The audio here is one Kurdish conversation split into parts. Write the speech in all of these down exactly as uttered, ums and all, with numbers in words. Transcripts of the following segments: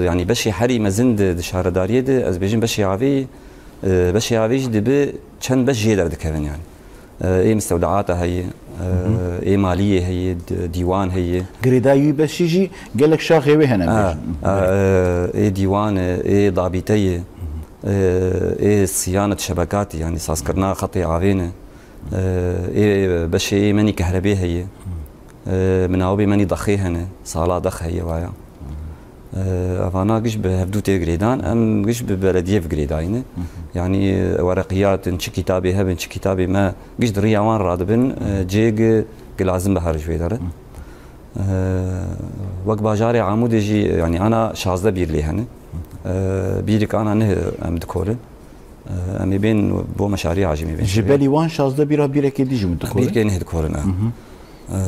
Yanî beşê herî mezin di, di şaredariyê de, ez bêjim beşê avê, e, beşê avê jî dibe çend beş jê derdikevin yanî. E, ê mistewdeata heye, e, ê maliyê heye, di-, dîwan heye. Girêdayî wî beşî jî gelek şaxê wê hene, ha, bêjin. Ha, e, ê dîwan e, ê dabîte ye, e, ê siyanet şebekatî, yanî sazkirina xetê avê ne. E, ê beşê ê menî kehrebê heye. E, minawibê menî dexê hene, sala dex heye waya. E, evana giş bi hevdû tê girêdan, em giş bi belediyê bi girêdayî ne. Yanî, e, wereqiyatin, çi kitabê hebin, çi kitabê me, giş di riya wan radibin, e, cê gi, gi lazim bi her ji wê derin. E, wek bajarê Amûdê jî, yanî ana şazdeh bîr lê hene. E, bîrik ana neh em dikorin. E, em ê bên bo meşarî hajî me bên. Ji belî wan şazdeh bîra bîrekê dî jî min dikorin. Bîrkê neh dikorin, e. E,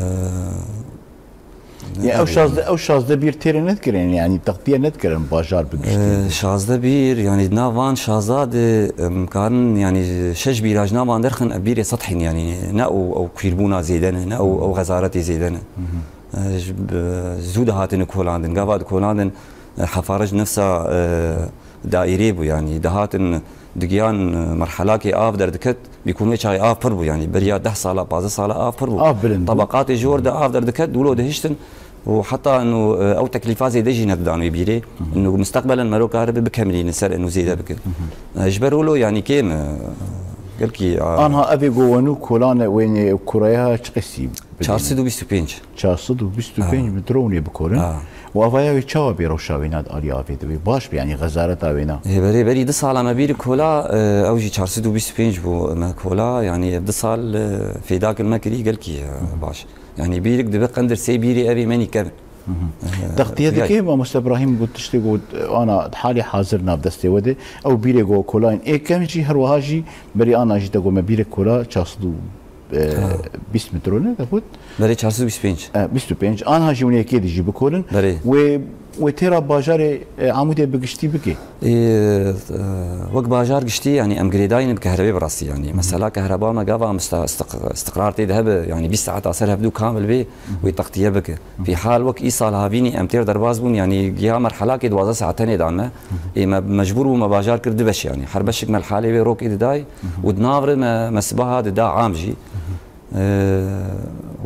Ya ev şazdeh, ev şazdeh bîr têrê nedikirin, yanî textiye nedikirin bajar bi giştî. E, şazdeh bîr, yanî di nav van şazdeh de, em karin, yanî şeş bîra ji nav van derxin, ev bîrê sethîn, yanî ne ew, ew kûrbûna zêde ne, ne ew, ew xezaretê zêde ne. E, ji, bi, zû dihatine kolandin, gava dikolandin, e, hefarij nefsa, e, daîrê bû, yanî dihatin digiyan, e, merhelakê av derdiket, bîkûn wê çaxê av pir bû, yanî beriya deh sala, pazdeh sala av pir bû. Av bilind bû. Tabaqatê ji wir de av derdiket, wilo dihiştin û heta ino, e, ew teklîfa zêde jî nedidan wê bîrê. Ino misteqbelen mero karibe bikemilîne ser ino zêde bike. E, ji ber wilo, yanî kêm, e, gelkî, a, Anha evê go wenû kolane wênê kuraya çi qesî? Çar sed û bîst û pênc. Çar sed û bîst û pênc Ha. metre hûn ê bikorin. Ha. Û avaya wê çawa bê rewşa wêna di alî avê de wê? Baş be, yanî xezaret a wêna? Hê berê, berî du sala me bîr kola, e, ew jî çar sed û bîst û pênc bû me kola, yanî ev du sal, e, fêdakil me kirî gelkî, e, baş. Yanî bîrik dibe qendir sê bîrê evê menî kevin. E, Textiye riyay. Dike, mamoste Brahîm got tiştê got, ana halê hazir nav destê we de, ew bîrê go kolayên ê kevn jî her wiha jî berî ana jî te got me bîrek kola çar sed û e, Ha. bîst metro ne, te got? Berê çar sed û bîst û pênc. E, bîst û pênc. Anha jî hûn yekê dijî bikorin. Berê. Wê, wê têra bajarê, e, Amûdê bi giştî bike. E, e, wek bajar giştî, yanî em girêdayî ne bi kehrebe bi rastî, yanî. Mesela kehreba me gava em sta-, istiq-, istiqrar tê de hebe, yanî bîst saet a ser hevdû kamil bê, wê textiye bike. Fîhal wek îsal havînî em têr derbas bûn, yanî giha merhelakê duwazdeh saet tenê dan me. Ê me mecbûr bû me bajar kir du beş, yanî her beşik me li halê wê rokê didayî. Û di nav re me, me sibaha dida am jî. Ee,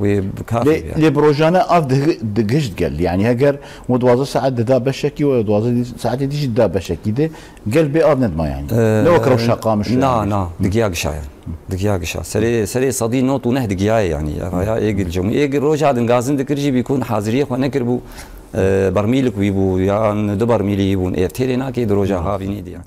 wê bi kafî Lê, be. Lê bi rojane av dig-, digihişt gel. Yanî heger we duwazdeh saet dida beşekî, we duwazdeh saetê dî jî dida beşekî de, gel bê av nedima yanî. Ee, Ne wek rewşa Qamişlo na, yanî. Na, digiya gişa ye. Digiya gişa. Serê, serê sedî nod û neh digiya ye yanî. Ev ya êgil cemû. Êgil roja din gazin dikir jî bîkûn haziriyê xwe nekir bû. Ee, bermîlik wî bû, yan du bermîlî bûn. Ev têrê nakê di roja havînî diyan.